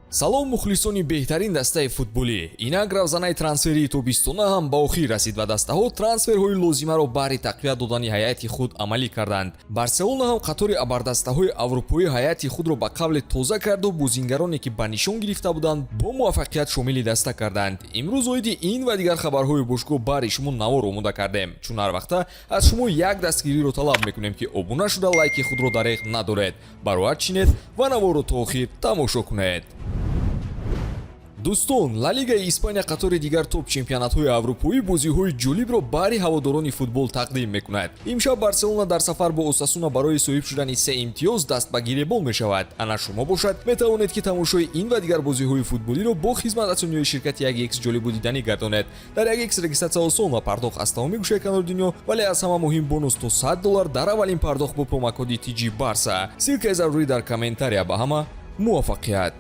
Салом, мухлисони беҳтарин дастаи футболӣ! Инак, равзанаи трансферии тобистона ҳам ба охир расид ва дастаҳо трансферҳои лозимаро баҳри тақвият додани ҳайати худ амалӣ карданд. Барселона ҳам қатори абардастаҳои аврупоӣ ҳайати худро ба қавле тоза карду бозингароне, ки ба нишон гирифта буданд, бо муваффақият шомили даста карданд. Имрӯз оиди ин ва дигар хабарҳои бошгоҳ баҳри шумо навор омода кардем. Чун ҳар вақта аз шумо як дастгириро талаб мекунем, ки обуна шуда, лайки худро дареғ надоред, бароат чинед ва наворро то охир тамошо кунед. Дӯстон, Ла Лигаи Испания қатори дигар топ чемпионатҳои аврупоӣ бозиҳои ҷолибро баҳри ҳаводорони футбол тақдим мекунад. Имшаб Барселона дар сафар бо Осасуна барои соҳиб шудани се имтиёз даст ба гиребон мешавад. Ана шумо бошад, метавонед, ки тамошои ин ва дигар бозиҳои футболиро бо хизматрасониҳои ширкати 1x ҷолибу диданӣ гардонед. Дар 1x регистрация осон ва пардохт аз тамоми гӯшаи канори дунё, вале аз ҳама муҳим, бонус то 100 доллар дар аввалин пардохт бо промокоди TG Барса. Ссылкаи зарурӣ дар комментария. Ба ҳама муваффақият!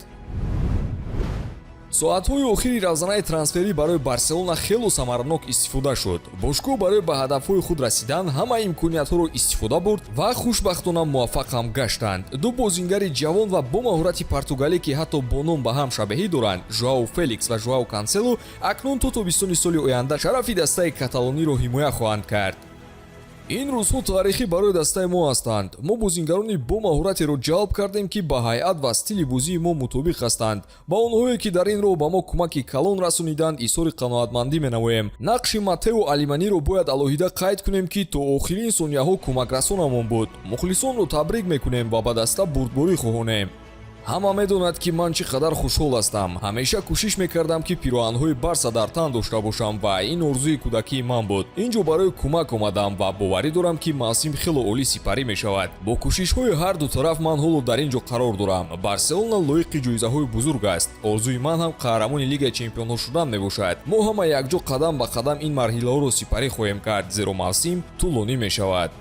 Соатҳои охири равзанаи трансферӣ барои Барселона хело самаранок истифода шуд. Бошгоҳ барои ба ҳадафҳои худ расидан ҳама имкониятҳоро истифода бурд ва хушбахтона муваффақ ҳам гаштанд. Ду бозингари ҷавон ва бо маҳорати португалӣ, ки ҳатто бо ном ба ҳам шабеҳӣ доранд, Жуао Феликс ва Жуао Кансело, акнун то тобистони соли оянда шарафи дастаи каталониро ҳимоя хоҳанд кард. Ин рӯзҳо таърихӣ барои дастаи мо ҳастанд. Мо бозингарони бо маҳоратеро ҷалб кардем, ки ба ҳайат ва стили бозии мо мутобиқ ҳастанд. Ба онҳое, ки дар ин роҳ ба мо кӯмаки калон расониданд, изҳори қаноатмандӣ менамоем. Нақши Матео Алеманиро бояд алоҳида қайд кунем, ки то охирин сонияҳо кӯмакрасонамон буд. Мухлисонро табрик мекунем ва ба даста бурдборӣ хоҳонем. Ҳама медонад, ки ман чӣ қадар хушҳол ҳастам. Ҳамеша кӯшиш мекардам, ки пироҳанҳои Барса дар тан дошта бошам, ва ин орзуи кӯдакии ман буд. Ин ҷо барои кӯмак омадам ва боварӣ дорам, ки мавсим хело олӣ сипарӣ мешавад. Бо кӯшишҳои ҳарду тараф ман ҳоло дар ин ҷо қарор дорам. Барселона лоиқи ҷоизаҳои бузург аст. Орзуи ман ҳам қаҳрамони Лигаи чемпионҳо шудан мебошад. Мо ҳама якҷо қадам ба қадам ин марҳилаҳоро сипарӣ хоҳем кард, зеро мавсим тӯлонӣ мешавад.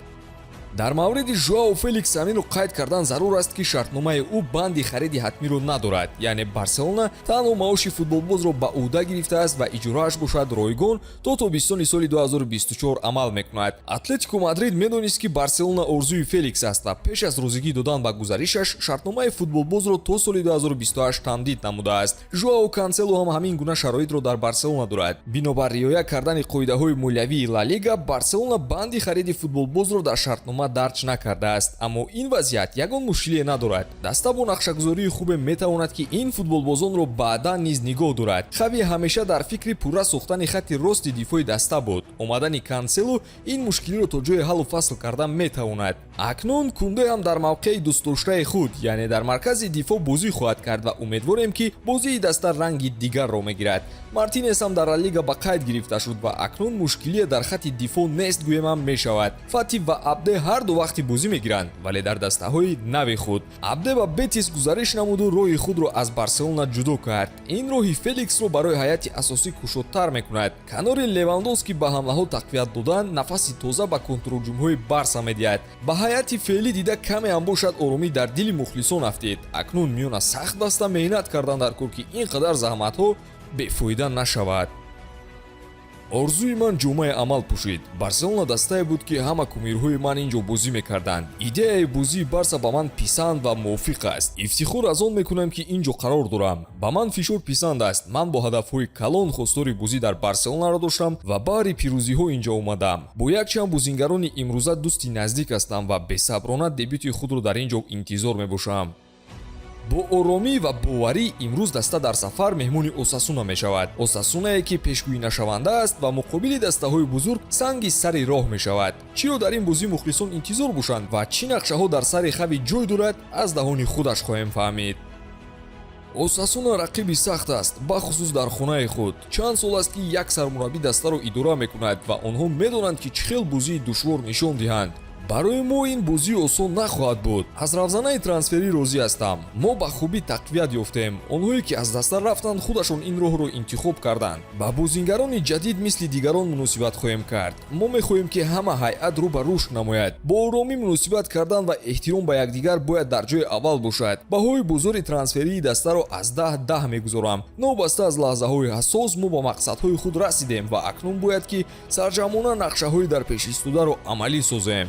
Дар мавриди Жуао Феликс ҳаминро қайд кардан зарур аст, ки шартномаи ӯ банди хариди ҳатмиро надорад, яъне Барселона танҳо маоши футболбозро ба ӯҳда гирифтааст ва иҷроаш бошад ройгон то тобистони соли 2024 амал мекунад. Атлетико Мадрид медонист, ки Барселона орзуи Феликс аст, ва пеш аз розигӣ додан ба гузаришаш шартномаи футболбозро то соли 2028 тамдид намудааст. Жуао Кансело ҳам ҳамин гуна шароитро дар Барселона дорад. Бинобар риоя кардани қоидаҳои молиявии Ла Лига, Барселона банди хариди футболбозро дар шартнома дарҷ накардааст. Аммо ин вазъият ягон мушкилие надорад. Даста бо нақшагузории хубе метавонад, ки ин футболбозонро баъдан низ нигоҳ дорад. Хави ҳамеша дар фикри пурра сохтани хатти рости дифои даста буд. Омадани Кансело ин мушкилиро то ҷое ҳаллу фасл карда метавонад. Акнун Кунде ҳам дар мавқеи дӯстдоштаи худ, яъне дар маркази дифоъ, бозӣ хоҳад кард ва умедворем, ки бозии даста ранги дигарро мегирад. Мартинес ҳам дар Ла Лига ба қайд гирифта шуд ва акнун мушкилие дар хатти дифоъ нест гӯем ҳам мешавад. Фати ва Абде ҳарду вақти бозӣ мегиранд, вале дар дастаҳои нави худ. Абде ба Бетис гузариш намуду роҳи худро аз Барселона ҷудо кард. Ин роҳи Феликсро барои ҳайати асосӣ кушодтар мекунад. Канори Левандовски ба ҳамлаҳо тақвият додан нафаси тоза ба контрҳуҷумҳои Барса медиҳад. Ба ҳайати феълӣ дида каме ҳам бошад, оромӣ дар дили мухлисон афтид. Акнун миёна сахт баста меҳнат кардан дар кор, ки ин қадар заҳматҳо бефоида нашавад. Орзуи ман ҷомаи амал пӯшид. Барселона дастае буд, ки ҳама кумирҳои ман ин ҷо бозӣ мекарданд. Идеяи бозии Барса ба ман писанд ва мувофиқ аст. Ифтихор аз он мекунам, ки ин ҷо қарор дорам. Ба ман фишор писанд аст. Ман бо ҳадафҳои калон хостори бозӣ дар Барселонаро доштам ва баҳри пирӯзиҳо ин ҷо омадам. Бо якчанд бозингарони имрӯза дӯсти наздик ҳастам ва бесаброна дебюти худро дар ин ҷо интизор мебошам. Бо оромӣ ва боварӣ имрӯз даста дар сафар меҳмони Осасуна мешавад, Осасунае, ки пешгӯӣнашаванда аст ва муқобили дастаҳои бузург санги сари роҳ мешавад. Чиро дар ин бозӣ мухлисон интизор бошанд ва чӣ нақшаҳо дар сари Хави ҷой дорад, аз даҳони худаш хоҳем фаҳмид. Осасуна рақиби сахт аст, бахусус дар хонаи худ. Чанд сол аст, ки як сармураббӣ дастаро идора мекунад ва онҳо медонанд, ки чӣ хел бозии душвор нишон диҳанд. Барои мо ин бозӣ осон нахоҳад буд. Аз равзанаи трансферӣ розӣ ҳастам. Мо ба хубӣ тақвият ёфтем. Онҳое, ки аз даста рафтанд, худашон ин роҳро интихоб карданд. Ба бозингарони ҷадид мисли дигарон муносибат хоҳем кард. Мо мехоҳем, ки ҳама ҳайат рӯ ба рушд намояд. Бо оромӣ муносибат кардан ва эҳтиром ба якдигар бояд дар ҷои аввал бошад. Баҳои бозори трансферии дастаро аз 10 10 мегузорам. Новобаста аз лаҳзаҳои ҳассос, мо ба мақсадҳои худ расидем ва акнун бояд, ки сарҷамъона нақшаҳои дар пеш истодаро амалӣ созем.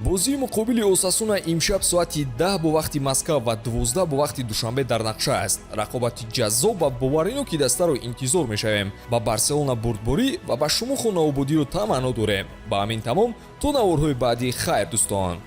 Бозии муқобили Осасуна имшаб соати 10 бо вақти Москав ва 12 бо вақти Душанбе дар нақша аст. Рақобати ҷаззоб ва бовариноки дастаро интизор мешавем. Ба Барселона бурдборӣ ва ба шумо хонаободиро таманно дорем. Ба ҳамин тамом, то наворҳои баъдӣ, хайр, дӯстон.